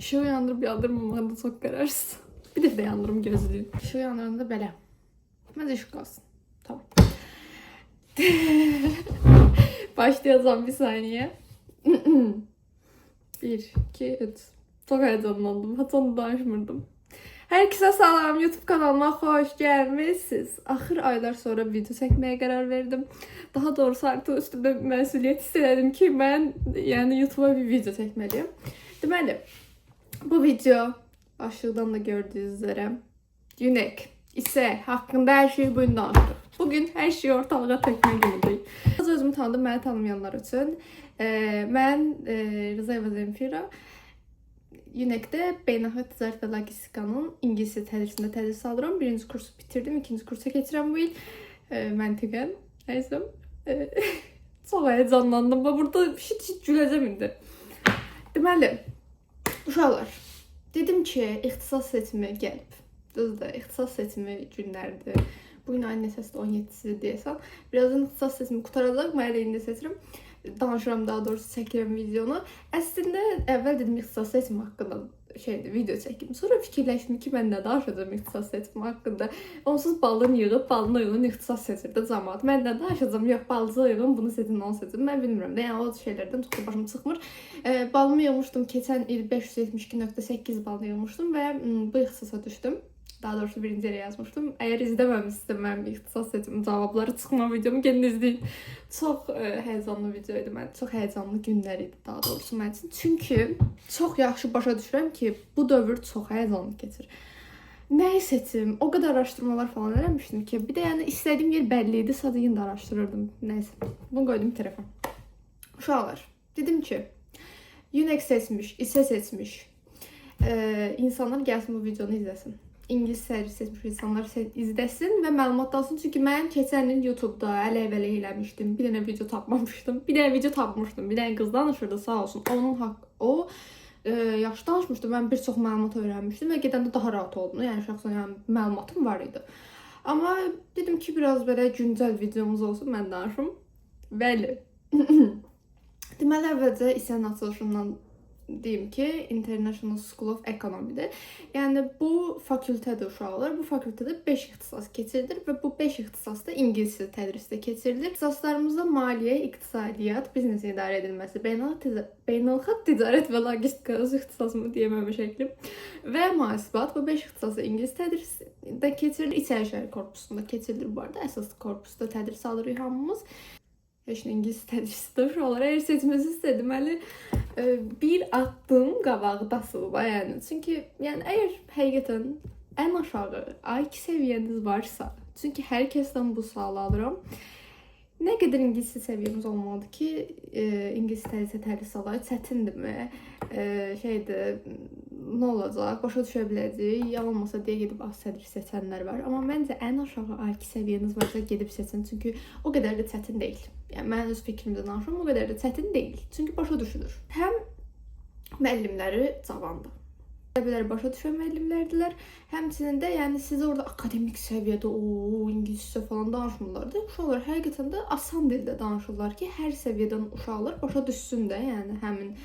Işığı yandırıp yandırmamakta çok kararsız. Bir dəfə də yandırım, gözləyim. Işığı yandıranda belə. Məncə işıq qalsın. Tamam. Başlayacağım, bir saniye. Bir, iki, üç. Çok heyecanlandım. Hatta danışmırdım. Herkese salam. YouTube kanalıma hoş gelmişsiniz. Axır aylar sonra video çəkməyə qərar verdim. Daha doğrusu artıq üstümdə məsuliyyət hiss elədim ki, mən yəni YouTube'a bir video çəkməliyim. Deməli, bu video başlıqdan da gördüyünüz üzere UNEQ, İSE hakkında hər şeyi bugün danışırıq. Bugün hər şeyi ortalığa tökmə günüdür. Az özümü tanıdım, məni tanımayanlar üçün. Mən Rızayeva Zemfira, UNEQ-də beynəlxalq ticarət və logistikanın ingilis dili tədrisində tədris alıram. Birinci kursu bitirdim, ikinci kursa keçirəm bu il. Məntiqən. Nəysə. Çox həyəcanlandım. Bax, burada şit şit güləcəm indi. Deməli, uşaqlar, dedim ki, ixtisas seçimi gəlib. Düzdür, ixtisas seçimi günlərdir. Bu gün ayın neçəsidir? 17-si deyəsən. Birazdan ixtisas seçimi qurtaracaq. Mən elə indi seçirəm. Danışıram daha doğrusu, çəkirəm videonu. Əslində əvvəl dedim ixtisas seçimi haqqında şeydir, video çəkim. Sonra fikirləşdim ki, mən nə danışacağam ixtisas seçimi haqqında? Onsuz balın yığıb, balına uyğun ixtisas seçir də cəmaət. Mən nə danışacağam? Yox, balınıza uyğun bunu seçin, onu seçin. Mən bilmirəm də. Yəni o şeylərdən çox da başım çıxmır. Balımı yığmışdım keçən il, 572.8 bal yığmışdım və bu ixtisasa düşdüm. Daha doğrusu birinci yerə yazmışdım. Əgər izləməmişsinizsə mənim ixtisas seçimi cavabları çıxma videomu, gedin izləyin. Çox həyəcanlı video idi mən. Çox həyəcanlı günlər idi daha doğrusu mənim üçün. Çünki çox yaxşı başa düşürəm ki, bu dövr çox həyəcanlı keçir. Nəyi seçim? O qədər araşdırmalar falan eləmişdim ki, bir də yəni istədiyim yer bəlli idi, sadəcə yenə də araşdırırdım. Nəysə, bunu qoydum bir tərəfə. Uşaqlar, dedim ki, UNEQ seçmiş, İSE seçmiş insanlar gəlsin bu videonu izləsin. İngilis tədris seçmiş insanlar izləsin və məlumat alsın. Çünki mən keçən il YouTube-da ələk-vələk eləmişdim. Bir dənə video tapmamışdım. Bir dənə video tapmışdım. Bir dənə qız danışırdı, sağ olsun. Onun haqq o yaxşı danışmışdı. Mən bir çox məlumat öyrənmişdim və gedəndə daha rahat oldum. Yəni şəxsən yəni məlumatım var idi. Amma dedim ki, biraz belə güncəl videomuz olsun, mən danışım. Bəli. Deməli, əvvəlcə İSE-nin açılışından deyim ki, International School of Economy-dir. Yəni bu fakültədə uşaqlar, bu fakültədə 5 ixtisas keçirilir və bu 5 ixtisasda ingilis dili tədrisdə keçirilir. İxtisaslarımızda maliyyə, iqtisadiyyat, biznes idarə edilməsi, beynəlxalq ticarət və logistika, öz ixtisasımı deyəməmə şəklim və mühasibat, bu 5 ixtisası ingilis tədrisdə keçirilir. İçərişəhər korpusunda keçirilir bu arada. Əsas korpusda tədris alırıq hamımız. Heç nə, ingilis tədrisdə uşaqlar, əgər seçməsinizsə, deməli bir addım qabaqdasınız da yəni. Çünki yəni əgər həqiqətən ən aşağı A2 səviyyəniz varsa, çünki hər kəsdən bu sualı alıram. Nə qədər ingilis səviyyəmiz olmalıdır ki, ingilis tədrisə tədris alaq? Çətindirmi? Şeydir, nə olacaq? Başa düşə biləcəyik? Ya olmasa deyə gedib az tədris seçənlər var. Amma məncə ən aşağı A2 səviyyəniz varsa, gedib seçin. Çünki o qədər də çətin deyil. Yəni mən öz fikrimdə danışıram, o qədər də çətin deyil. Çünki başa düşülür. Həm müəllimləri cavandır. Tələbələri başa düşən müəllimlərdilər. Həmçinin də yəni sizə orada akademik səviyyədə o ingiliscə falan danışmırlar da. Uşaqlar həqiqətən də asan dildə danışırlar ki, hər səviyyədən uşaqlar başa düşsün də, yəni həmin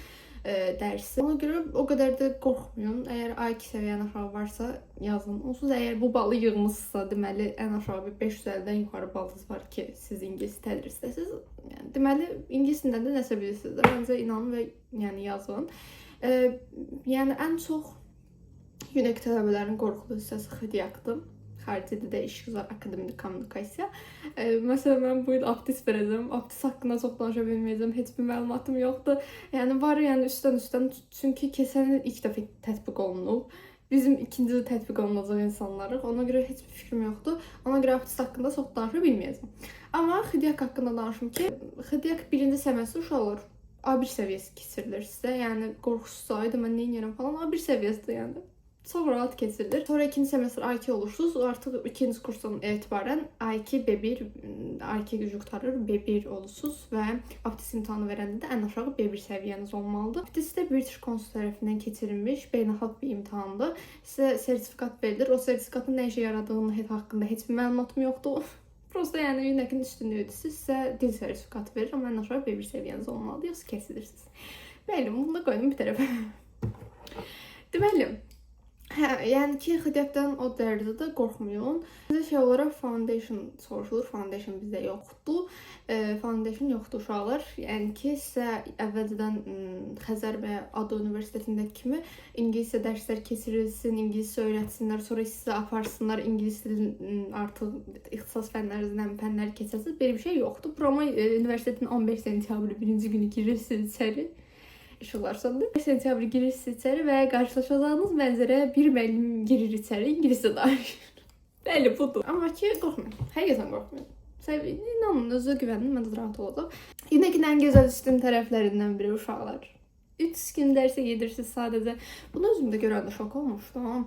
dərsi. Ona görə o qədər də qorxmayın. Əgər A2 səviyyənin aşağı varsa, yazın. Onsuz əgər bu balı yığmısınızsa, deməli ən aşağı bir 550-dən yuxarı balınız var ki, siz ingilis tədrisdəsiniz. Yəni deməli ingilis dilindən də nəsə bilirsiniz də. Məncə inanın və yəni yazın. Yəni ən çox UNEQ tələbələrinin qorxulu hissəsi XDİAK-dır. Xarici dildə işgüzar akademik kommunikasiya. Məsələn, mən bu il Aptis verəcəm. Aptis haqqında çox danışa bilməyəcəm. Heç bir məlumatım yoxdur. Yəni var, yəni üstdən-üstdən, çünki keçən il ilk dəfə tətbiq olunub. Bizim ikinci tətbiq olunacaq insanlarıq. Ona görə heç bir fikrim yoxdur. Ona görə Aptis haqqında çox danışa bilməyəcəm. Amma XDİAK haqqında danışım ki, XDİAK birinci semestr uşaqlar A1 səviyyəsi keçirilir sizə. Yəni qorxusuz ayda mən nə edirəm falan, A1 səviyyəsidir yəni. Çox rahat keçirilir. Sonra ikinci semestr A2 olursunuz. Artıq ikinci kursdan etibarən A2, B1, A2 gücü qurtarır, B1 olursunuz və Aptis imtahanı verəndə də ən aşağı B1 səviyyəniz olmalıdır. Aptis də British Council tərəfindən keçirilmiş beynəlxalq bir imtahandır. Sizə sertifikat verilir. O sertifikatın nə işə yaradığını haqqında heç bir məlumatım yoxdur. Prosta yəni UNEQ-in üstünlüyüdür. Sizə dil sertifikatı verir, amma ən aşağı B1 səviyyəniz olmalıdır, yoxsa kəsilirsiniz. Bəli, bunu da qoydum bir tərəfə. Deməli, hə, yəni ki, XDF-dən o dərəcədə qorxmayın. Bizə şey olaraq foundation soruşulur. Foundation bizdə yoxdur. Foundation yoxdur uşaqlar. Yəni ki, sizə əvvəlcədən Xəzər və ADU Universitetindəki kimi ingiliscə dərslər keçirilsin, ingiliscə öyrətsinlər, sonra sizə aparsınlar, ingilis dilinin artıq ixtisas fənlərindən fənləri keçəsiniz. Belə bir şey yoxdur. Proma Universitetin 15 sentyabrı birinci günü girirsiniz içəri. İşıqlar söndü. 5 sentyabr girirsiniz içəri və qarşılaşacağınız mənzərə bir müəllim girir içəri, ingiliscə danışır. Bəli, budur. Amma ki, qorxmayın. Həqiqətən qorxmayın. İnanın, özünüzə güvənin, mən də rahat olacaq. UNEC-in ən gözəl üstün tərəflərindən biri uşaqlar. 3 gün dərsə gedirsiniz sadəcə. Bunu özüm də görəndə şok olmuşdum.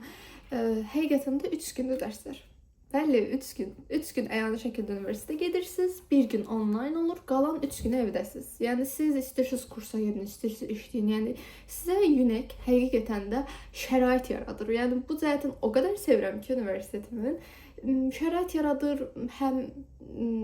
Həqiqətən də 3 gündür dərslər. Bəli, 3 gün. 3 gün əyani şəkildə universitetə gedirsiniz, bir gün onlayn olur, qalan 3 gün evdəsiniz. Yəni siz istəyirsiniz kursa gedin, istəyirsiniz işləyin. Yəni sizə UNEC həqiqətən də şərait yaradır. Yəni bu cəhətdən o qədər sevirəm ki, universitetimin şərait yaradır həm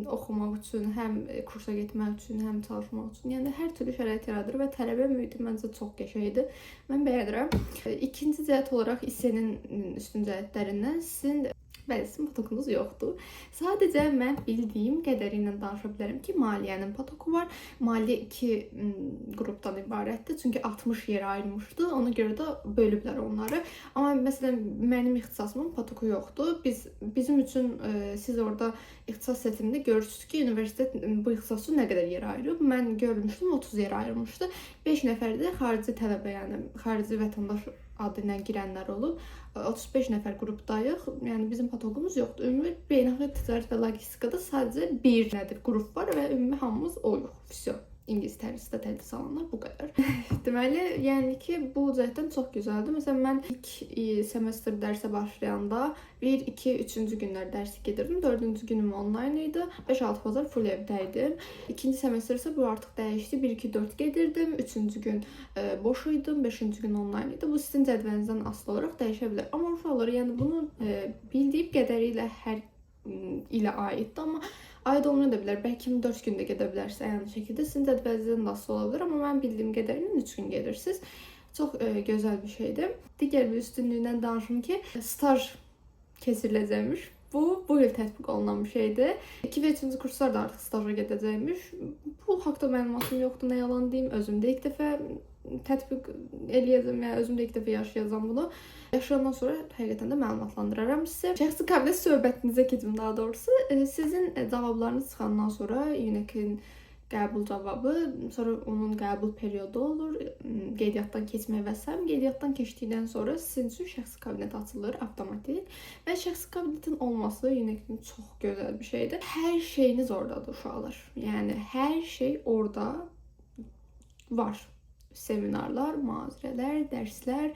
oxumaq üçün, həm kursa getmək üçün, həm çalışmaq üçün. Yəni hər türlü şərait yaradır və tələbə mühiti məncə çox qəşəngdir. Mən bəyənirəm. İkinci cəhət olaraq ISE-nin üstün cəhətlərindən sizin, bəli, sizin potokunuz yoxdur. Sadəcə mən bildiyim qədəri ilə danışa bilərəm ki, maliyyənin potoku var. Maliyyə 2 qrupdan ibarətdir. Çünki 60 yer ayırmışdı. Ona görə də bölüblər onları. Amma məsələn mənim ixtisasımın potoku yoxdur. Bizim üçün siz orada ixtisas seçimində görürsünüz ki, universitet bu ixtisas üçün nə qədər yer ayırıb. Mən görmüşdüm, 30 yer ayırmışdı. 5 nəfər də xarici tələbə, yəni xarici vətəndaş adı ilə girənlər olub. 35 nəfər qrupdayıq. Yəni bizim potokumuz yoxdur. Ümumi beynəlxalq ticarət və logistikada sadəcə bir nədir qrup var və ümumi hamımız oyuq. Vəsə. İngilis tərzdə tədris alanlar bu qədər. Deməli, yəni ki, bu cəhətdən çox gözəldir. Məsələn, mən ilk semestr dərsə başlayanda 1, 2, 3-cü günlər dərsə gedirdim. 4-cü günüm onlayn idi. 5-6 bazar full evdə idim. İkinci semestr isə bu artıq dəyişdi. 1, 2, 4 gedirdim. 3-cü gün boş idim. 5-ci gün onlayn idi. Bu sizin cədvəlinizdən asılı olaraq dəyişə bilər. Amma uşaqlar, yəni bunu bildiyim qədəri ilə hər ilə aiddir, amma aid olmaya da bilər. Bəlkə 4 gündə gedə bilərsiniz əyani şəkildə. Sizin cədvəlinizdən də asılı ola bilər, amma mən bildiyim qədərilə 3 gün gedirsiniz. Çox gözəl bir şeydir. Digər bir üstünlüyündən danışım ki, staj keçiriləcəkmiş. Bu il tətbiq olunan bir şeydir. 2 və 3-cü kurslar da artıq staja gedəcəkmiş. Bu haqda məlumatım yoxdur, nə yalan deyim. Özüm də ilk dəfə tətbiq eləyəcəm, yəni özüm də ilk dəfə yaşayacağam bunu. Yaşayandan sonra həqiqətən də məlumatlandıraram sizə. Şəxsi kabinet söhbətinizə keçim daha doğrusu. Sizin cavablarınız çıxandan sonra UNEC-in qəbul cavabı, sonra onun qəbul periodu olur, qeydiyyatdan keçmək və sair. Qeydiyyatdan keçdikdən sonra sizin üçün şəxsi kabinet açılır avtomatik və şəxsi kabinetin olması UNEC-in çox gözəl bir şeydir. Hər şeyiniz oradadır uşaqlar. Yəni hər şey orada var. Seminarlar, mühazirələr, dərslər,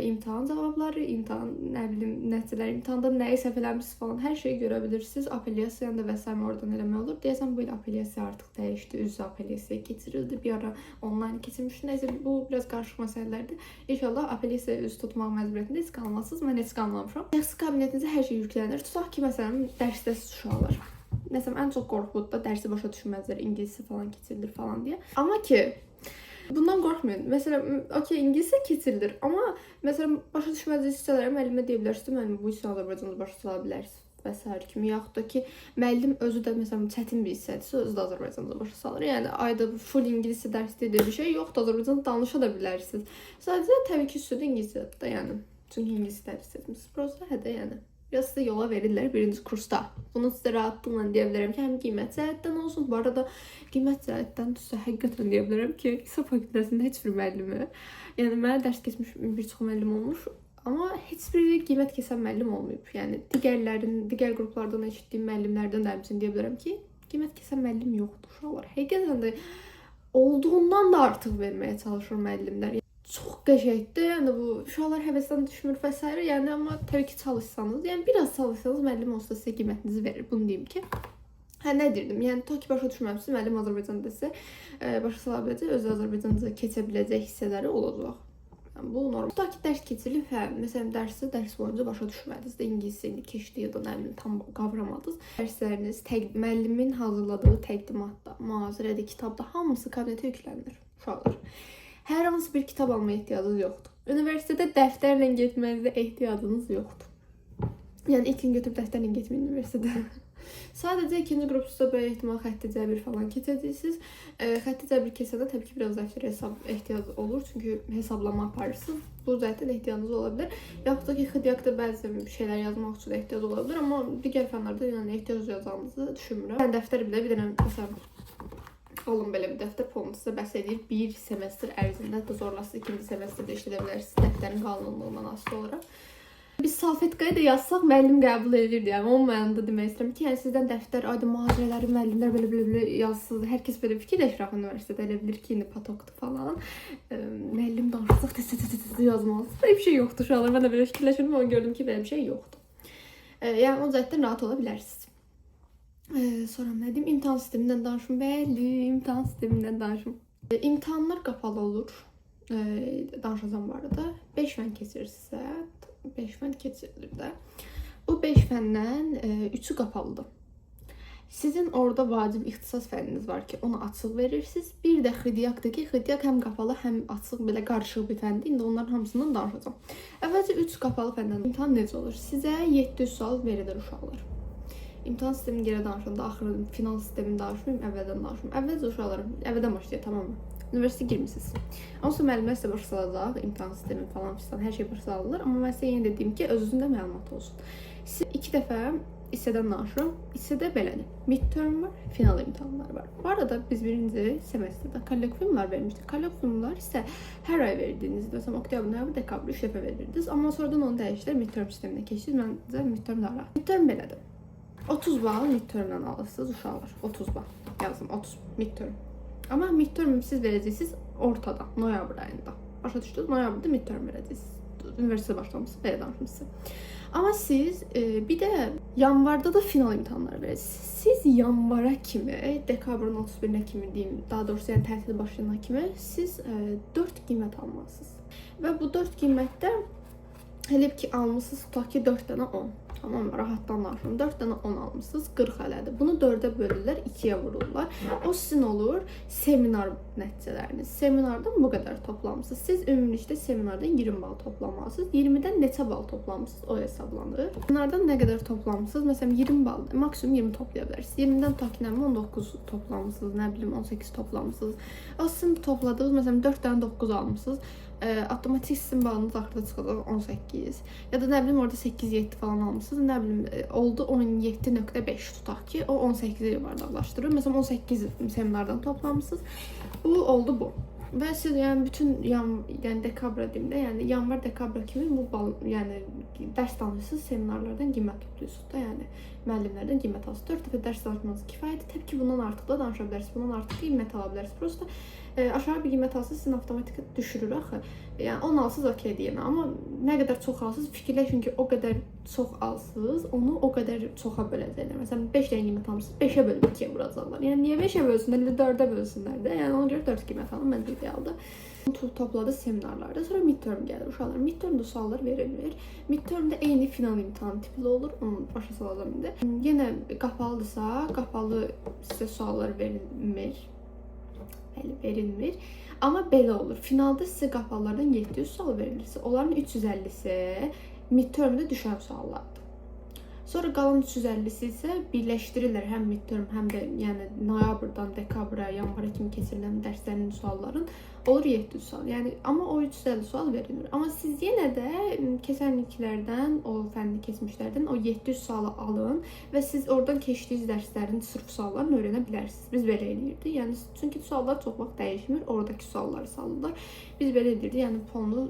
imtahan cavabları, imtahan, nə bilim, nəticələr, imtahanda nəyi səhv eləmisiniz falan, hər şeyi görə bilirsiniz. Apellyasiyanı da və sair oradan eləmək olur. Deyəsən bu il apellyasiya artıq dəyişdi, üz-üzə apellyasiyaya keçirildi. Bir ara onlayn keçirmişdi. Nəysə, bu biraz qarışıq məsələlərdir. İnşallah apellyasiyaya üz tutmaq məcburiyyətində heç qalmazsınız. Mən heç qalmamışam. Şəxsi kabinetinizə hər şey yüklənir. Tutaq ki, məsələn, dərsdəsiz uşaqlar. Məsələn, ən çox qorxu da dərsi başa düşməzlər, ingiliscə falan keçirilir falan deyə. Amma ki, bundan qorxmayın. Məsələn, okey, ingiliscə keçirilir, amma məsələn, başa düşmədiyiniz hissələrə müəllimə deyə bilərsiniz, müəllim bu hissəni Azərbaycanca başa sala bilərsiniz və sair kimi. Yaxud da ki, müəllim özü də məsələn çətin bir hissədirsə, özü də Azərbaycanca başa salır. Yəni ayda full ingiliscə dərs deyə bir şey yoxdur, Azərbaycanca danışa da bilərsiniz. Sadəcə təbii ki, üstündə ingiliscədir də, yəni. Çünki ingilis dərs etmisiniz. Prosta hə də, yəni. Biraz sizə yola verirlər birinci kursda. Bunu sizə rahatlıqla deyə bilərəm ki, həm qiymət cəhətdən olsun. Bu arada qiymət cəhətdən sizə həqiqətən deyə bilərəm ki, İqtisad fakültəsində heç bir müəllimi, yəni mənə dərs keçmiş bir çox müəllim olmuş, amma heç bir qiymət kəsən müəllim olmayıb. Yəni digər qruplardan eşitdiyim müəllimlərdən də həmçinin deyə bilərəm ki, qiymət kəsən müəllim yoxdur uşaqlar. Həqiqətən də olduğundan da artıq verməyə çalışır müəllimlər. Çox qəşəngdir. Yəni bu uşaqlar həvəsdən düşmür və s. Yəni amma təbii ki, çalışsanız, yəni biraz çalışsanız müəllim olsa sizə qiymətinizi verir. Bunu deyim ki. Hə, nə deyirdim? Yəni ta ki başa düşməmisiniz, müəllim Azərbaycan desə, başa sala biləcək, özü Azərbaycanca keçə biləcək hissələri olacaq. Yəni bu normal. Ta ki dərs keçirilib, hə, məsələn dərsi dərs boyunca başa düşmədiniz də, ingiliscə indi keçdi ya da nə bilim tam qavramadınız. Dərsləriniz müəllimin hazırladığı təqdimatda, mühazirədə, kitabda hamısı kabinetə yüklənir uşaqlar. Hər hansı bir kitab almaya ehtiyacınız yoxdur. Universitetə dəftərlə getmənizə ehtiyacınız yoxdur. Yəni ilk gün götürüb dəftərlə getməyin universitetə. Sadəcə ikinci qrup sizə böyük ehtimal xətti cəbir falan keçəcəksiniz. Xətti cəbir keçəndə təbii ki, biraz dəftərə hesab ehtiyac olur, çünki hesablama aparırsınız. Bu cəhətdən ehtiyacınız ola bilər. Yaxud da ki, xıdyaqda bəzi şeylər yazmaq üçün ehtiyac ola bilər, amma digər fənlərdə yəni ehtiyac duyacağınızı düşünmürəm. Mən dəftər belə bir dənə məsələn alın belə bir dəftər pulunu sizə bəs edir. Bir semestr ərzində, hətta zorlasız ikinci semestrdə işlədə bilərsiniz dəftərin qalınlığından asılı olaraq. Biz salfetkaya da yazsaq müəllim qəbul edirdi. Yəni onun mənada demək istəyirəm ki, yəni sizdən dəftər, ayda mühazirələri müəllimlər belə belə belə yazsız. Hər kəs belə fikirləşir axı universitetdə elə bilir ki, indi patokdur falan. Müəllim danışacaq, tez tez tez tez yazmalısınız. Belə bir şey yoxdur uşaqlar. Mən də belə fikirləşirdim, amma gördüm ki, belə bir şey yoxdur. Yəni o cəhətdən rahat ola bilərsiniz. Sonra nə deyim? İmtahan sistemindən danışım. Bəli, imtahan sistemindən danışım. İmtahanlar qapalı olur. Danışacağım bu arada. 5 fən keçirirsinizsə, 5 fən keçirilir də. Bu 5 fəndən 3-ü qapalıdır. Sizin orada vacib ixtisas fənniniz var ki, onu açıq verirsiniz. Bir də xıdyaqdır ki, xıdyaq həm qapalı, həm açıq belə qarışıq bir fəndir. İndi onların hamısından danışacağam. Əvvəlcə 3 qapalı fəndən imtahan necə olur? Sizə 700 sual verilir uşaqlar. İmtahan sistemini gərək danışanda axırı final sistemini danışmayım, əvvəldən danışım. Əvvəlcə uşaqlar, əvvəldən başlayaq, tamam mı? Universitetə girmisiniz. Ondan sonra müəllimlər sizə başa salacaq, imtahan sistemi falan filan hər şey başa salınır. Amma mən sizə yenə də deyim ki, özünüzün də məlumatı olsun. Siz iki dəfə hissədən danışıram. Hissədə belədir. Midterm var, final imtahanları var. Bu arada biz birinci semestrdə kollokviumlar vermişdik. Kollokviumlar isə hər ay verdiyiniz, məsələn, oktyabr, noyabr, dekabr 3 dəfə verirdiniz. Amma sonradan onu dəyişdilər, midterm sisteminə keçdiniz. Məncə midterm daha rahat. Midterm belədir. 30 bal midtermdən alırsınız uşaqlar. 30 bal. Yazdım 30 midterm. Amma midterm siz verəcəksiniz ortada, noyabr ayında. Başa düşdünüz? Noyabrda midterm verəcəksiniz. Universitetə başlamışsınız, belə danışım sizə. Amma siz bir də yanvarda da final imtahanları verəcəksiniz. Siz yanvara kimi, dekabrın 31-nə kimi deyim, daha doğrusu yəni tətil başlayana kimi siz 4 qiymət almalısınız. Və bu 4 qiymətdə elə ki almısınız, tutaq ki 4 dənə 10. Tamam mı? Rahatdan danışıram. 4 dənə 10 almısınız, 40 elədir. Bunu 4-ə bölürlər, 2-yə vururlar. O sizin olur seminar nəticələriniz. Seminardan bu qədər toplamısınız. Siz ümumilikdə seminardan 20 bal toplamalısınız. 20-dən neçə bal toplamısınız, o hesablanır. Seminardan nə qədər toplamısınız? Məsələn 20 bal, maksimum 20 toplaya bilərsiniz. 20-dən tutaq ki, nə bilim 19 toplamısınız, nə bilim 18 toplamısınız. O sizin topladığınız məsələn 4 dənə 9 almısınız. Avtomatik sizin balınız axırda çıxacaq 18. Ya da nə bilim orada 8-7 falan almısınız. Nə bilim oldu 17.5 tutaq ki, o 18-ə yuvarlaqlaşdırır. Məsələn 18 seminardan toplamısınız. Bu oldu bu. Və siz yəni bütün yəni dekabra deyim də, yəni yanvar dekabra kimi bu bal, yəni dərs danışırsınız, seminarlardan qiymət toplayırsınız da, yəni müəllimlərdən qiymət alırsınız. 4 dəfə dərs danışmanız kifayətdir. Təbii ki, bundan artıq da danışa bilərsiniz. Bundan artıq qiymət ala bilərsiniz. Prosta aşağı bir qiymət alsaz sizin avtomatik düşürür axı. Yəni 10 alsız okeydir yenə, amma nə qədər çox alsız, fikirləşin ki, o qədər çox alsız, onu o qədər çoxa böləcəklər. Məsələn, 5 dənə qiymət almısınız, 5-ə bölüb 2-yə vuracaqlar. Yəni niyə 5-ə bölsünlər, elə 4-ə bölsünlər də. Yəni ona görə 4 qiymət alın, məncə idealdır. Topladı seminarlarda. Sonra midterm gəlir uşaqlar. Midtermdə suallar verilmir. Midtermdə eyni final imtahan tipli olur. Onu başa salacağım indi. Yenə qapalıdırsa, qapalı sizə suallar verilmir. Bəli, verilmir. Amma belə olur. Finalda sizə qapalılardan 700 sual verilirsə, onların 350-si midtermdə düşən suallardır. Sonra qalan 350-si isə birləşdirirlər həm midterm, həm də yəni noyabrdan dekabra, yanvara kimi keçirilən dərslərin sualların olur 700 sual. Yəni amma o 350 sual verilmir. Amma siz yenə də keçən illərdən, o fənni keçmişlərdən o 700 sualı alın və siz oradan keçdiyiniz dərslərin sırf suallarını öyrənə bilərsiniz. Biz belə eləyirdik. Yəni çünki suallar çox vaxt dəyişmir. Oradakı sualları salırlar. Biz belə edirdik. Yəni fonlu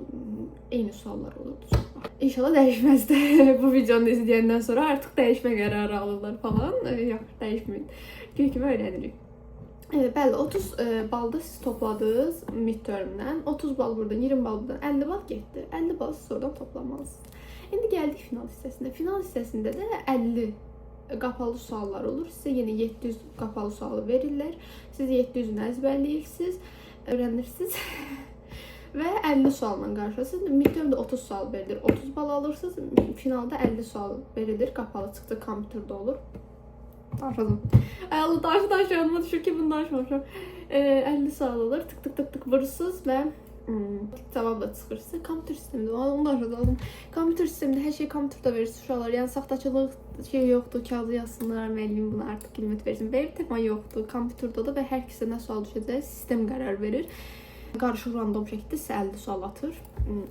eyni suallar olurdu çox vaxt. İnşallah dəyişməz də. Bu videonu izləyəndən sonra artıq dəyişmə qərarı alırlar falan. Yox, dəyişməyin. Göy kimi öyrənirik. Bəli, 30 balda siz topladınız midtermdən. 30 bal buradan, 20 bal buradan, 50 bal getdi. 50 bal siz oradan toplamalısınız. İndi gəldik final hissəsinə. Final hissəsində də 50 qapalı suallar olur. Sizə yenə 700 qapalı sualı verirlər. Siz 700-ünü əzbərləyirsiniz, öyrənirsiniz. Və 50 sualla qarşılaşırsınız. Midtermdə 30 sual verilir, 30 bal alırsınız. Finalda 50 sual verilir. Qapalı çıxdı, kompüterdə olur. Danışacağım. Ay Allah, danış danış yanıma düşür ki, bunu danışmamışam. 50 sual olur. Tık tık tık tık vurursunuz və Cavab da çıxır sizə. Kompüter sistemində, onu da aşağıda. Kompüter sistemində hər şey kompüterdə verirsiniz uşaqlar. Yəni saxtaçılıq şey yoxdur, kağıza yazsınlar, müəllim buna artıq qiymət versin. Belə bir tema yoxdur. Kompüterdə də və hər kəsə nə sual düşəcək, sistem qərar verir. Qarışıq random şəkildə sizə 50 sual atır.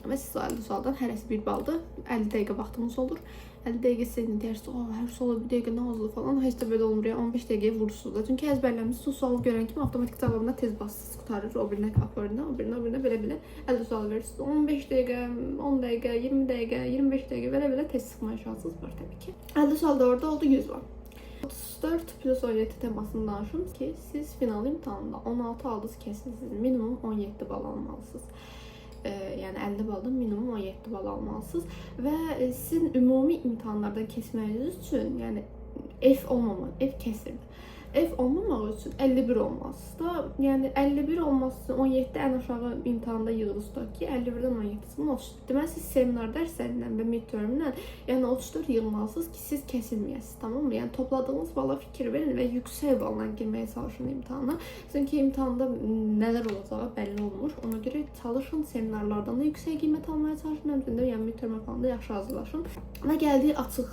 Və siz o 50 sualdan hərəsi 1 baldır. 50 dəqiqə vaxtınız olur. 50 dəqiqə sizə deyirsiniz, "Oh, hər suala bir dəqiqə nə azdır" falan. Heç də belə olmur. Yəni 15 dəqiqəyə vurursunuz da. Çünki əzbərləmişsiniz, o sualı görən kimi avtomatik cavabına tez basırsınız, qurtarır. O birinə, o birinə, o birinə, o birinə belə-belə 50 sual verirsiniz. 15 dəqiqə, 10 dəqiqə, 20 dəqiqə, 25 dəqiqə belə-belə tez çıxmaya şansınız var təbii ki. 50 sual da orada oldu 100 bal. 34 plus 17 temasını danışım ki, siz final imtahanında 16 aldınız kəsin, siz minimum 17 bal almalısınız. Yəni 50 baldan minimum 17 bal almalısınız və sizin ümumi imtahanlardan keçməyiniz üçün, yəni F olmamaq, F kəsirdi. F olmamaq üçün 51 olmalısınız da. Yəni 51 olması üçün 17 ən aşağı imtahanda yığılır tutaq ki, 51-dən 17 çıxın 34. Deməli siz seminar dərslərindən və midterm-dən yəni 34 yığmalısınız ki, siz kəsilməyəsiniz, tamam mı? Yəni topladığınız bala fikir verin və yüksək balla girməyə çalışın imtahana. Çünki imtahanda nələr olacağı bəlli olmur. Ona görə çalışın seminarlardan da yüksək qiymət almaya çalışın, həmçinin də yəni midterm falan da yaxşı hazırlaşın. Və gəldik açıq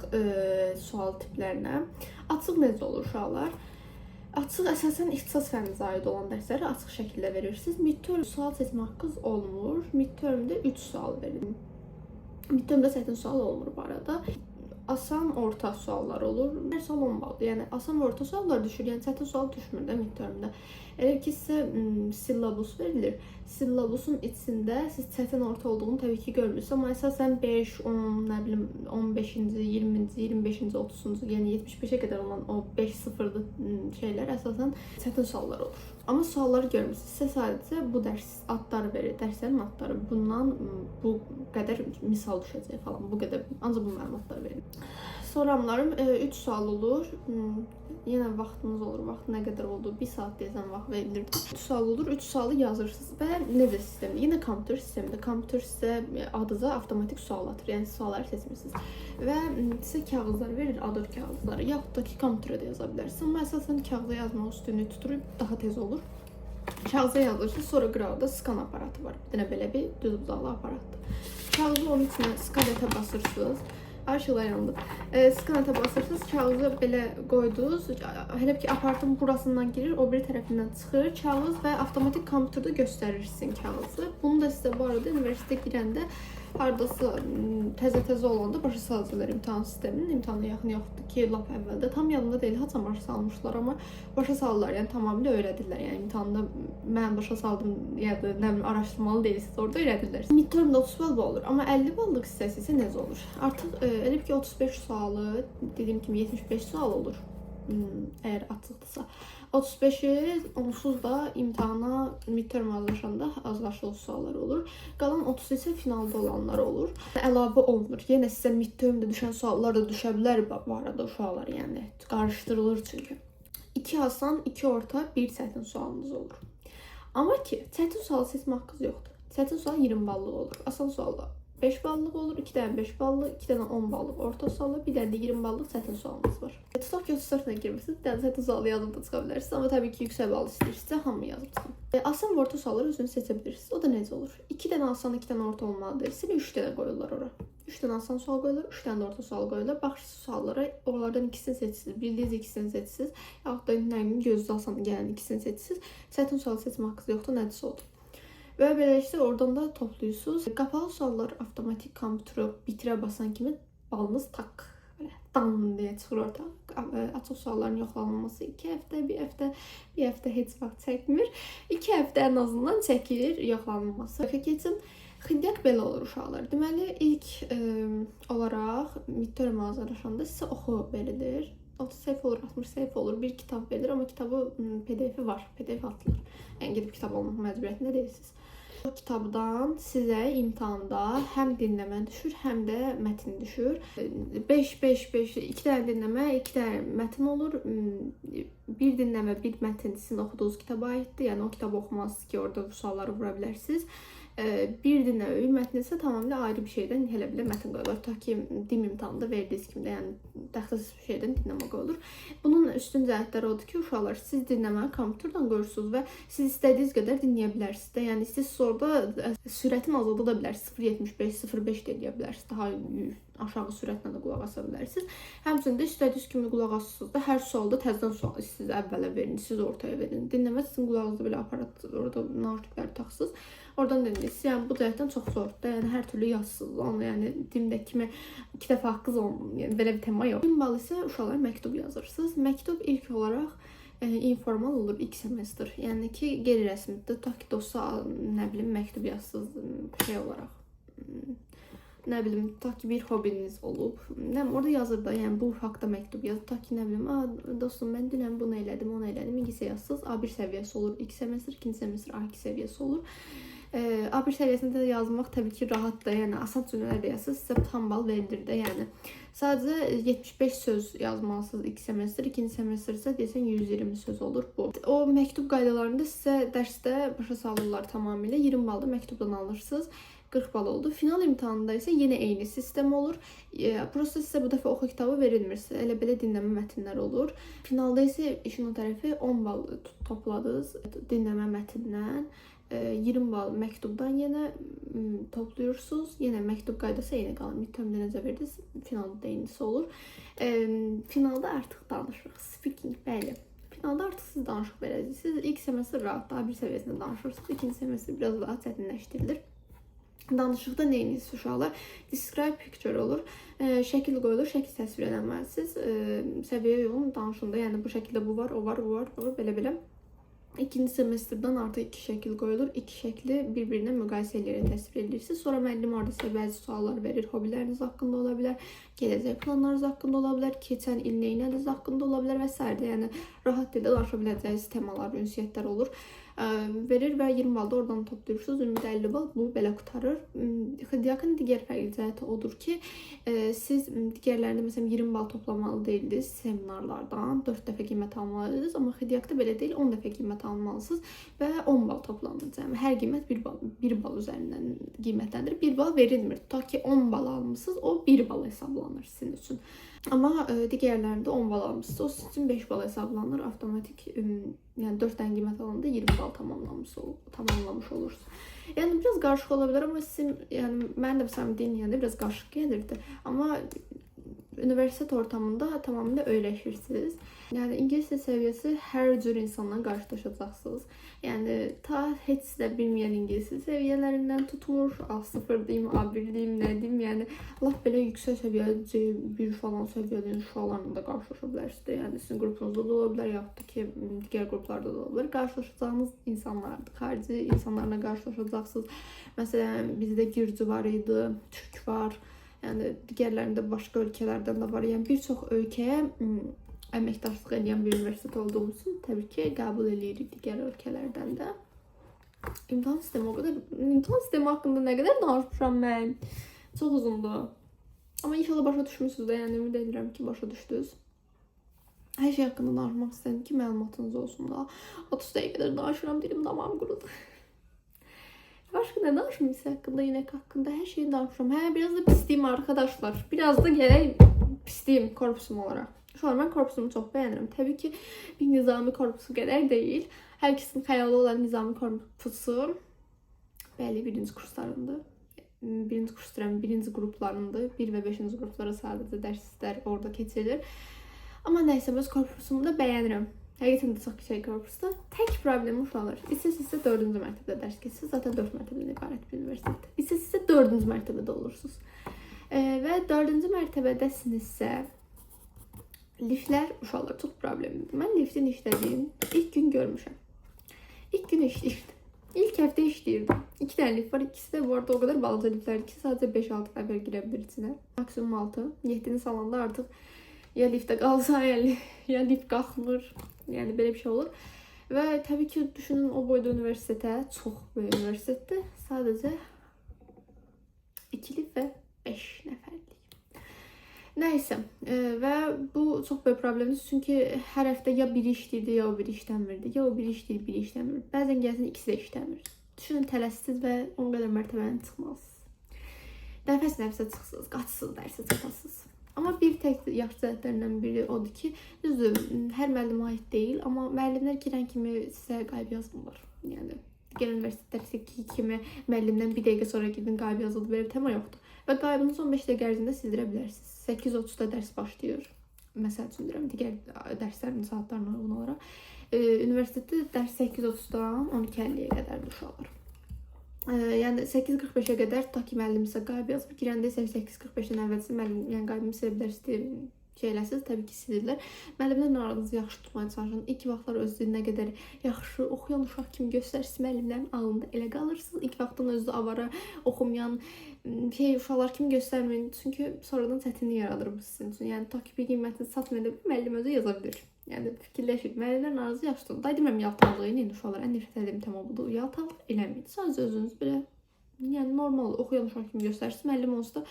sual tiplərinə. Açıq necə olur uşaqlar? Açıq əsasən ixtisas fənninizə aid olan dərsləri açıq şəkildə verirsiniz. Midterm sual seçmə haqqınız olmur. Midtermdə 3 sual verin. Midtermdə çətin sual olmur bu arada. Asan, orta suallar olur. Hər sual 10 baldır. Yəni asan və orta suallar düşür. Yəni çətin sual düşmür də midtermdə. Elə ki sizə syllabus verilir. Syllabusun içində siz çətin, orta olduğunu təbii ki görmürsünüz, amma əsasən 5, 10, nə bilim 15-ci, 20-ci, 25-ci, 30-cu, yəni 75-ə qədər olan o 5 sıfırlı şeylər əsasən çətin suallar olur. Amma sualları görmürsünüz. Sizə sadəcə bu dərs adları verir, dərslərin adları. Bundan bu qədər misal düşəcək falan. Bu qədər ancaq bu məlumatlar verilir. Soramlarım 3 sual olur. Yenə vaxtınız olur. Vaxt nə qədər oldu? 1 saat deyəsən vaxt verilirdi. 3 sual olur. 3 sualı yazırsınız və necə sistemdə? Yenə kompüter sistemində. Kompüter sizə adıza avtomatik sual atır. Yəni sualları seçmirsiniz. Və sizə kağızlar verir, A4 kağızları. Yaxud da ki, kompüterə də yaza bilərsiniz. Amma əsasən kağıza yazmaq üstünlük tutur, daha tez olur. Kağıza yazırsınız, sonra qıraqda skan aparatı var. Bir dənə belə bir düz bucaqlı aparatdır. Kağızı onun içinə skanetə basırsınız. Ay, işıqlar yandı. Skanetə basırsınız, kağızı belə qoydunuz. Hələ ki aparatın burasından girir, o biri tərəfindən çıxır kağız və avtomatik kompüterdə göstərir sizin kağızı. Bunu da sizə bu arada universitetə girəndə hardasa təzə-təzə olanda başa salacaqlar imtahan sisteminin. İmtahana yaxın yoxdur ki, lap əvvəldə. Tam yanında deyil, haçan başa salmışlar, amma başa salırlar. Yəni tamamilə öyrədirlər. Yəni imtahanda mən başa saldım ya da nə bilim araşdırmalı deyilsiniz, orada öyrədirlər. Midtermdə 30 bal olur, amma 50 ballıq hissəsi isə necə olur? Artıq elə ki 35 sualı, dediyim kimi 75 sual olur. Əgər açıqdırsa. 35-i onsuz da imtahana midterm hazırlaşanda hazırlaşdığı suallar olur. Qalan 30 isə finalda olanlar olur. Əlavə olunur. Yenə sizə midtermdə düşən suallar da düşə bilər bu arada uşaqlar, yəni qarışdırılır çünki. 2 asan, 2 orta, 1 çətin sualınız olur. Amma ki, çətin sual seçmə haqqınız yoxdur. Çətin sual 20 ballıq olur. Asan sual da 5 ballıq olur, 2 dənə 5 ballıq, 2 dənə 10 ballıq orta sualı, bir dənə də 20 ballıq çətin sualınız var. Tutaq ki, 34 ilə girmisiniz, bir dənə çətin sualı yazıb da çıxa bilərsiniz. Amma təbii ki, yüksək bal istəyirsinizsə, hamı yazıb çıxın. Asan və orta sualları özünüz seçə bilirsiniz. O da necə olur? 2 dənə asan, 2 dənə orta olmalıdır. Sizə 3 dənə qoyurlar ora. 3 dənə asan sual qoyurlar, 3 dənə də orta sual qoyurlar. Baxırsınız suallara, onlardan ikisini seçirsiniz. Bildiyiniz ikisini seçirsiniz. Yaxud da nə bilim gözünüzə asan gələn ikisini seçirsiniz. Çətin sual seçmə haqqınız yoxdur, nədirsə odur. Və beləliklə oradan da toplayırsınız. Qapalı suallar avtomatik kompüterə bitirə basan kimi balınız tak belə dan deyə çıxır orta. Açıq sualların yoxlanılması 2 həftə, 1 həftə, 1 həftə heç vaxt çəkmir. 2 həftə ən azından çəkilir yoxlanılması. Keçin. Xidyak belə olur uşaqlar. Deməli ilk olaraq midterm hazırlaşanda sizə oxu verilir. 30 səhifə olur, 60 səhifə olur. Bir kitab verilir, amma kitabı PDF-i var. PDF atılır. Yəni gedib kitab almaq məcburiyyətində deyilsiniz. O kitabdan sizə imtahanda həm dinləmə düşür, həm də mətn düşür. 5 5 5 2 dənə dinləmə, 2 dənə mətn olur. Bir dinləmə, bir mətn sizin oxuduğunuz kitaba aiddir. Yəni o kitabı oxumalısınız ki, orada bu sualları vura bilərsiniz. Bir dinləmə, bir mətn isə tamamilə ayrı bir şeydən elə belə mətn qoyulur. Ta ki dim imtahanında verdiyiniz kimi də, yəni dəxilsiz bir şeydən dinləmə qoyulur. Bunun üstün cəhətləri odur ki, uşaqlar, siz dinləməni kompüterdən qoyursunuz və siz istədiyiniz qədər dinləyə bilərsiniz də. Yəni siz orada sürətini azalda da bilərsiniz. 0.75, 0.5 də eləyə bilərsiniz. Daha aşağı sürətlə də qulaq asa bilərsiniz. Həmçinin də istədiyiniz kimi qulaq asırsınız da, hər sualda təzədən sual siz əvvələ verin, siz ortaya verin. Dinləmə sizin qulağınızda belə aparat, orada naşnikləri taxsınız. Oradan dinləyirsiniz. Yəni bu cəhətdən çox zordur da. Yəni hər türlü yazsınız. Onu yəni dimdəki kimi 2 dəfə haqqınız olmur. Yəni belə bir tema yox. 10 bal isə uşaqlar məktub yazırsınız. Məktub ilk olaraq informal olur ilk semestr. Yəni ki, qeyri-rəsmidir. Tutaq ki, dosta nə bilim məktub yazsınız şey olaraq. Nə bilim, tutaq ki, bir hobiniz olub. Nə bilim, orada yazır da, yəni bu haqda məktub yaz. Tutaq ki, nə bilim, a, dostum, mən dünən bunu elədim, onu elədim. İngiliscə yazsınız. A1 səviyyəsi olur ilk semestr, ikinci semestr A2 səviyyəsi olur. A1 səviyyəsində də yazmaq təbii ki, rahatdır. Yəni asan cümlələr də yazsınız, sizə tam bal verilir də. Yəni sadəcə 75 söz yazmalısınız ilk semestr, ikinci semestr isə deyəsən 120 söz olur bu. O məktub qaydalarında sizə dərsdə başa salırlar tamamilə. 20 bal da məktubdan alırsınız. 40 bal oldu. Final imtahanında isə yenə eyni sistem olur. Prosta sizə bu dəfə oxu kitabı verilmir. Sizə elə belə dinləmə mətnləri olur. Finalda isə işin o tərəfi 10 bal topladınız dinləmə mətnindən. 20 bal məktubdan yenə toplayırsınız. Yenə məktub qaydası eyni qalır. Midtermdə necə verdiniz, finalda da eynisi olur. Finalda artıq danışırıq. Speaking, bəli. Finalda artıq siz danışıq verəcəksiniz. İlk semestr rahat, daha bir səviyyəsində danışırsınız. İkinci semestr biraz daha çətinləşdirilir. Danışıqda nə edirsiniz uşaqlar? Describe picture olur. Şəkil qoyulur, şəkil təsvir eləməlisiniz. Səviyyə uyğun danışında, yəni bu şəkildə bu var, o var, bu var, bu var, belə-belə. İkinci semestrdən artıq iki şəkil qoyulur. İki şəkli bir-birinə müqayisə eləyərək təsvir edirsiniz. Sonra müəllim orada sizə bəzi suallar verir. Hobiləriniz haqqında ola bilər, gələcək planlarınız haqqında ola bilər, keçən il nə etdiniz haqqında ola bilər və sair. Yəni rahat dildə danışa biləcəyiniz temalar, ünsiyyətlər olur. Verir və 20 bal da oradan toplayırsınız. Ümumilikdə 50 bal bu belə qurtarır. XDİAK-ın digər fərqli cəhəti odur ki, siz digərlərində məsələn 20 bal toplamalı deyildiniz seminarlardan, 4 dəfə qiymət almalıydınız, amma XDİAK-da belə deyil, 10 dəfə qiymət almalısınız və 10 bal toplanır. Yəni hər qiymət 1 bal, 1 bal üzərindən qiymətləndirir. 1 bal verilmir. Tutaq ki, 10 bal almısınız, o 1 bal hesablanır sizin üçün. Amma digərlərində 10 bal almısınız, o sizin üçün 5 bal hesablanır. Avtomatik, yəni 4 dənə qiymət alanda 20 bal tamamlamış olursunuz. Yəni biraz qarışıq ola bilər, amma sizin, yəni mən də məsələn dinləyəndə biraz qarışıq gəlirdi. Amma universitet ortamında tamamilə öyrəşirsiniz. Yəni ingilis dil səviyyəsi hər cür insanla qarşılaşacaqsınız. Yəni ta heç də bilməyən ingilis dil səviyyələrindən tutmuş, A0 deyim, A1 deyim, nə deyim, yəni lap belə yüksək səviyyə C1 falan səviyyədə uşaqlarla da qarşılaşa bilərsiniz də. Yəni sizin qrupunuzda da ola bilər, yaxud da ki, digər qruplarda da ola bilər. Qarşılaşacağınız insanlardır. Xarici insanlarla qarşılaşacaqsınız. Məsələn, bizdə gürcü var idi, türk var. Yəni digərlərində başqa ölkələrdən də var. Yəni bir çox ölkəyə əməkdaşlıq edən bir universitet olduğumuz üçün təbii ki, qəbul eləyirik digər ölkələrdən də. İmtahan sistemi o qədər, imtahan sistemi haqqında nə qədər danışmışam mən. Çox uzundur. Amma inşallah başa düşmüsünüz də, yəni ümid edirəm ki, başa düşdünüz. Hər şey haqqında danışmaq istədim ki, məlumatınız olsun da. 30 dəqiqədir danışıram, dilim damağım qurudu. Başka ne danışmayayım size hakkında, INEC hakkında her şeyi danışmışam. Hə, biraz da pisliyim arkadaşlar. Biraz da gerek pisliyim korpusum olarak. Şu an ben korpusumu çok beğenirim. Tabii ki bir nizami korpusu kadar değil. Herkesin xəyalı olan nizami korpusu bəli, birinci kurslarındır. Birinci kurs deyirəm, birinci qruplarındır. 1 və 5-ci qruplara sadəcə dərslər orada keçirilir. Amma nəysə, öz korpusumu da bəyənirəm. Həqiqətən də çox qəşəng korpusdur. Tək problemi uşaqlar, istəsizsə 4-cü mərtəbədə dərs keçirsiniz. Zaten 4 mərtəbədən ibarət bir universitet. İstəsizsə 4-cü mərtəbədə olursunuz. Və 4-cü mərtəbədəsinizsə liftlər uşaqlar çox problemlidir. Mən liftin işlədiyini ilk gün görmüşəm. İlk gün işləyirdim. İlk həftə işləyirdim. İki dənə lift var. İkisi də bu arada o qədər balaca liftlərdir ki, sadəcə 5-6 nəfər girə bilir içinə. Maksimum 6. 7-ni salanda artıq ya liftdə qalsan, ya lift qalxmır. Yəni belə bir şey olur. Və təbii ki, düşünün o boyda universitetə, çox böyük universitetdir. Sadəcə 2 lift və 5 nəfərlik. Nəysə, və bu çox böyük problemdir. Çünki hər həftə ya biri işləyirdi, ya o biri işləmirdi. Ya o biri işləyir, biri işləmir. Bəzən gəlsin ikisi də işləmir. Düşünün, tələsiz və 10 qədər mərtəbəni çıxmalısınız. Nəfəs nəfəsə çıxsınız, qaçsınız, dərsə çatasınız. Amma bir tək yaxşı cəhətlərindən biri odur ki, düzdür, hər müəllimə aid deyil, amma müəllimlər girən kimi sizə qayıb yazmırlar. Yəni digər universitetlərdəki kimi müəllimdən bir dəqiqə sonra gedin qayıb yazıldı, belə bir tema yoxdur. Və qaybınızı 15 dəqiqə ərzində sildirə bilərsiniz. 8:30-da dərs başlayır. Məsəl üçün deyirəm, digər dərslərin saatlarına uyğun olaraq. Universitetdə dərs 8:30-dan 12:50-yə qədərdir uşaqlar. Yəni 8:45-ə qədər tutaq ki, müəllim sizə qayıb yazıb, girəndə isə 8:45-dən əvvəl müəllim, yəni qaybımı silə bilərsiniz deyə şey eləsiniz, təbii ki, silirlər. Müəllimlərlə aranızı yaxşı tutmaya çalışın. İlk vaxtlar özünüzü nə qədər yaxşı oxuyan uşaq kimi göstərirsiniz, müəllimlərin ağlında elə qalırsınız. İlk vaxtdan özünüzü avara, oxumayan şey uşaqlar kimi göstərməyin. Çünki sonradan çətinlik yaradır bu sizin üçün. Yəni tutaq ki, bir qiymətini çatmayanda müəllim özü yaza bilər. Yəni fikirləşin, müəllimlərlə aranızı yaxşı tutun. Day demirəm yaltaqlıq eləyin uşaqlar. Ən nifrət etdiyim tema budur. Yaltaqlıq eləməyin. Sadəcə özünüz belə, yəni normal oxuyan uşaq kimi göstərirsiniz. Müəllim onsuz da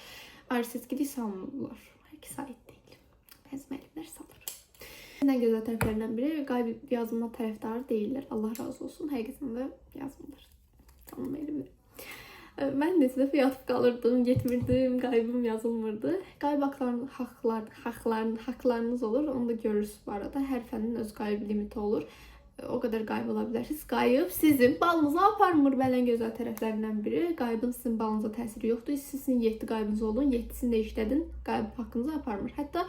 ayrı seçkilik salmırlar. Hər kəsə aid deyil. Bəzi müəllimlər salır. Ən gözəl tərəflərindən biri, qayıb yazma tərəfdarı deyillər. Allah razı olsun. Həqiqətən də yazmırlar. Tamam müəllimlər. Mən neçə dəfə yatıb qalırdım, getmirdim, qaybım yazılmırdı. Qayıb haqlarınız olur. Onu da görürsünüz bu arada. Hər fənin öz qayıb limiti olur. O qədər qayıb ola bilərsiniz. Qayıb sizin balınızı aparmır. Ən gözəl tərəflərindən biri. Qaybın sizin balınıza təsiri yoxdur. Sizin 7 qaybınız olun, 7-sini də işlədin. Qayıb haqqınızı aparmır. Hətta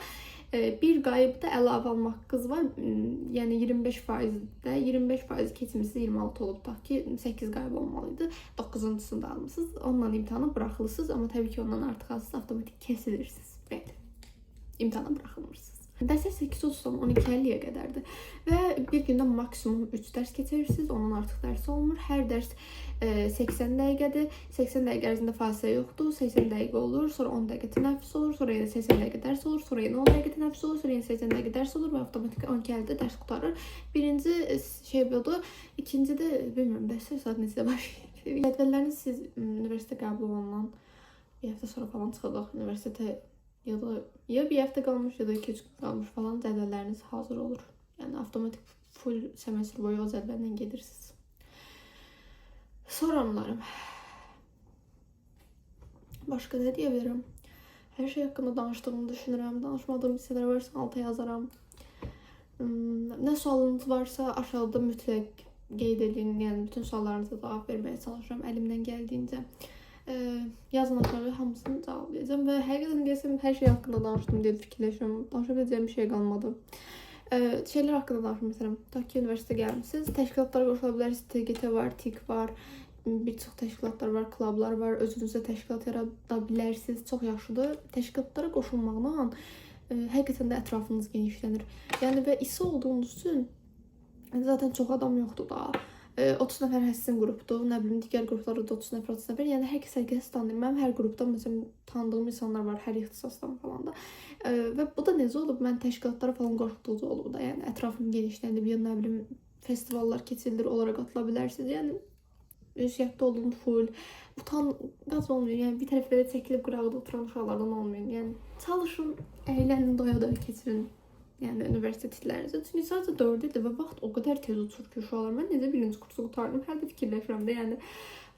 bir qayıb da əlavə almaq haqqınız var. Yəni 25%-də 25% keçmişsiniz, 26 olub, tutaq ki, 8 qayıb olmalıydı. 9-uncusunu da almısınız. Onunla imtahana buraxılırsınız, amma təbii ki, ondan artıq alsınız, avtomatik kesilirsiniz. Bəli. İmtahana buraxılmırsınız. Dərslər 8:30-dan 12:50-yə qədərdir və bir gündə maksimum 3 dərs keçirirsiniz, ondan artıq dərs olmur. Hər dərs 80 dəqiqədir. 80 dəqiqə ərzində fasilə yoxdur. 80 dəqiqə olur, sonra 10 dəqiqə tənəffüs olur, sonra yenə 80 dəqiqə dərs olur, sonra yenə 10 dəqiqə tənəffüs olur, sonra yenə 80 dəqiqə dərs olur və avtomatik 12:50-də dərs qurtarır. Birinci şey budur. İkinci də bilmirəm, dərslər saat neçədə başlayır. Cədvəlləriniz siz universitetə qəbul olandan bir həftə sonra falan çıxacaq. Universitetə ya da ya bir həftə qalmış, ya da 2-3 gün qalmış falan cədvəlləriniz hazır olur. Yəni avtomatik full semestr boyu o cədvəllə gedirsiniz. Soranlarım. Başqa nə deyə bilərəm? Hər şey haqqında danışdığımı düşünürəm. Danışmadığım hissələr varsa alta yazaram. Nə sualınız varsa aşağıda mütləq qeyd edin. Yəni bütün suallarınıza cavab verməyə çalışıram əlimdən gəldiyincə. Yazın aşağı, hamısını cavablayacağam və həqiqətən deyəsəm hər şey haqqında danışdım deyə fikirləşirəm. Danışa biləcəyim bir şey qalmadı. Şeylər haqqında danışım məsələn. Tutaq ki, universitetə gəlmisiniz, təşkilatlara qoşula bilərsiniz. TGT var, TİK var, bir çox təşkilatlar var, klublar var. Özünüzə təşkilat yarada bilərsiniz. Çox yaxşıdır. Təşkilatlara qoşulmaqla həqiqətən də ətrafınız genişlənir. Yəni və ISI olduğunuz üçün zaten çox adam yoxdur da. 30 nəfər həssin qrupdur, nə bilim digər qruplarda da 30 nəfər, 30 nəfər. Yəni hər kəs hər kəsi tanıyır. Mənim hər qrupda məsələn tanıdığım insanlar var, hər ixtisasdan falan da. Və bu da necə olub? Mən təşkilatlara falan qoşulduqca olub da. Yəni ətrafım genişlənib, ya nə bilim festivallar keçirilir, onlara qatıla bilərsiniz. Yəni ünsiyyətdə olun full. Utangac olmayın. Yəni bir tərəf belə çəkilib qıraqda oturan uşaqlardan olmayın. Yəni çalışın, əylənin, doya-doya keçirin. Yəni universitet illərinizi. Çünki sadəcə 4 ildir və vaxt o qədər tez uçur ki, uşaqlar. Mən necə birinci kursu qurtardım, hələ də fikirləşirəm də. Yəni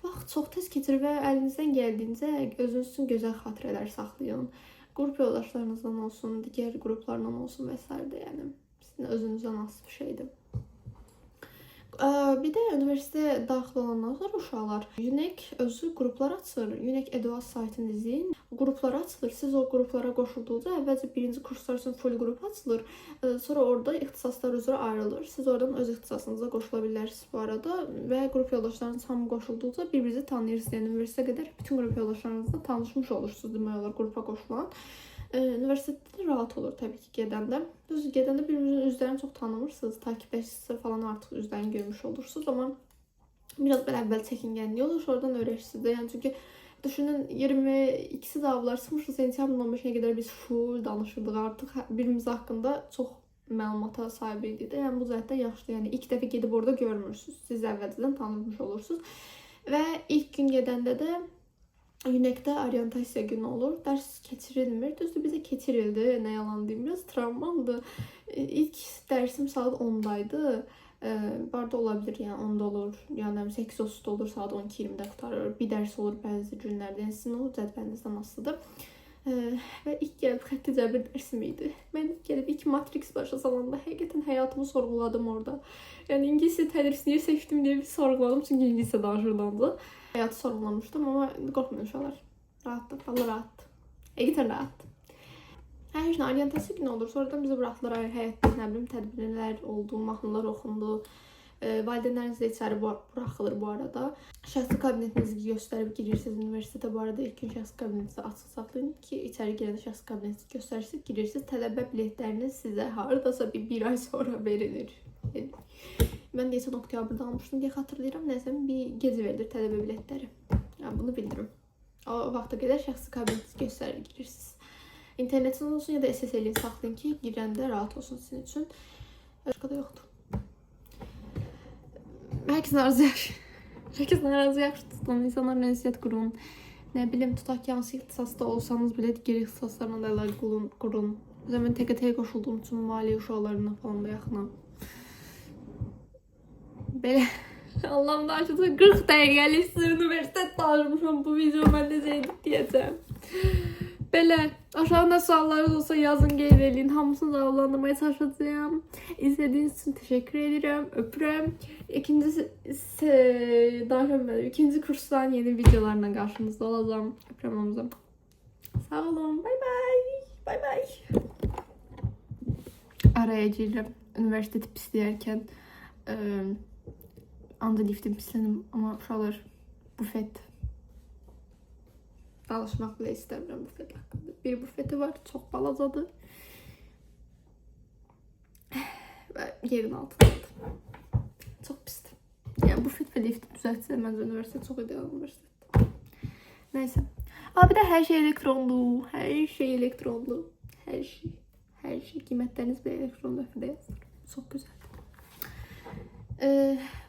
vaxt çox tez keçir və əlinizdən gəldiyincə özünüz üçün gözəl xatirələr saxlayın. Qrup yoldaşlarınızdan olsun, digər qruplarla olsun və s. də, yəni sizin özünüzdən asılı bir şeydir. Bir də universitetə daxil olandan sonra uşaqlar UNEC özü qruplar açır. UNEC Eduas saytını izləyin. Qruplar açılır. Siz o qruplara qoşulduqca əvvəlcə birinci kurslar üçün full qrup açılır. Sonra orada ixtisaslar üzrə ayrılır. Siz oradan öz ixtisasınıza qoşula bilərsiniz bu arada və qrup yoldaşlarınız hamı qoşulduqca bir-birinizi tanıyırsınız. Yəni universitetə qədər bütün qrup yoldaşlarınızla tanışmış olursunuz demək olar qrupa qoşulan. Universitetdə də rahat olur təbii ki gedəndə. Düzdür, gedəndə bir-birinizin üzlərini çox tanımırsınız. Takipləşirsə falan artıq üzlərini görmüş olursunuz, amma biraz belə əvvəl çəkingənlik olur, sonradan öyrəşirsiniz də. Yəni çünki düşünün 22-si də çıxmışdı, sentyabrın 15-nə qədər biz full danışırdıq artıq birbirimiz haqqında çox məlumata sahib idik də. Yəni bu cəhətdən yaxşıdır. Yəni ilk dəfə gedib orada görmürsünüz. Siz əvvəlcədən tanımış olursunuz. Və ilk gün gedəndə də UNEC-də orientasiya günü olur. Dərs keçirilmir. Düzdür, bizə keçirildi. Nə yalan deyim, biraz travmamdır. İlk dərsim saat 10-daydı. Bu arada olabilir, yəni 10-da olur, yəni 8:30-da olur, saat 12:20-də qurtarır. Bir dərs olur bəzi günlərdə. Yəni sizin o cədvəlinizdən asılıdır. Və ilk gəlib xətti cəbir dərsim idi. Mən ilk gəlib ilk Matrix başa salanda həqiqətən həyatımı sorğuladım orada. Yəni ingiliscə tədris niyə seçdim deyə bir sorğuladım, çünki ingiliscə danışırdı onda. Həyatı sorğulamışdım, amma qorxmayın uşaqlar. Rahatdır, valla rahatdır. Həqiqətən rahatdır. Hər heç nə, orientasiya günü olur. Sonradan bizi buraxdılar həyətdə, nə bilim, tədbirlər oldu, mahnılar oxundu. Valideynləriniz də içəri buraxılır bu arada. Şəxsi kabinetinizi göstərib girirsiniz universitetə. Bu arada ilk gün şəxsi kabinetinizi açıq saxlayın ki, içəri girəndə şəxsi kabinetinizi göstərirsiniz, girirsiniz. Tələbə biletləriniz sizə hardasa bir ay sonra verilir. Yəni, mən deyəsən oktyabrda almışdım deyə xatırlayıram. Nəsə bir gec verilir tələbə biletləri. Yəni, bunu bildirim. O vaxta qədər şəxsi kabinetinizi göstərir girirsiniz. İnternetiniz olsun ya da SSL-ni saxlayın ki, girəndə rahat olsun sizin üçün. Başqa da yoxdur. Herkesin arası yaxşı. Herkesin arası yaxşı tutun, insanlarla ünsiyyət qurun. Nə bilim, tutaq ki, hansı ixtisasda olsanız belə digər ixtisaslarla da əlaqə qurun. Məsələn, mən TKT-yə qoşulduğum üçün maliyyə uşaqlarına falan da yaxınam. Belə. Allah'ım, daha çok 40 dəqiqəlik sizə universitet danışmışam, bu video mən necə editləyəcəm. Belə, aşağıda suallarınız olsa yazın, qeyd eləyin. Hamısını cavablandırmaya çalışacağım. İzlediğiniz için teşekkür ederim. Öpürəm. İkinci danışamadım. İkinci kursdan yeni videolarla karşınızda olacağım. Öpürəm hamınızı. Sağ olun. Bay bay. Bay bay. Araya girirəm. Universiteti pisləyərkən anda liftim pislənim, amma uşaqlar, bufet. Danışmaq belə istəmirəm bufet haqqında. Bir bufeti var, çox balacadır. Və yerin altındadır. Çox pisdir. Yəni bufet və lifti düzəltsə məncə universitet çox ideal universitetdir. Nəysə. Aa, bir də hər şey elektronlu. Hər şey elektronlu. Hər şey. Hər şey. Qiymətləriniz belə elektron lövhədə yazılır. Çox gözəldir.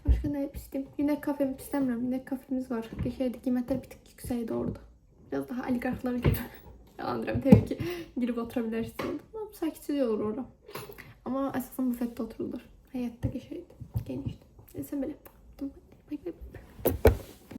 Başqa nə pisliyim? Yine kafemi pisləmirəm. Yine kafemiz var. Qəşəngdir. Qiymətlər bir tık yüksəkdir orada. Biraz daha oligarxlara görə. Yalan deyirəm, təbii ki, girib otura bilərsiniz. Amma sakitçilik olur orada. Amma əsasən bufetdə oturulur. Həyətdə qəşəngdir. Genişdir. Neysə belə.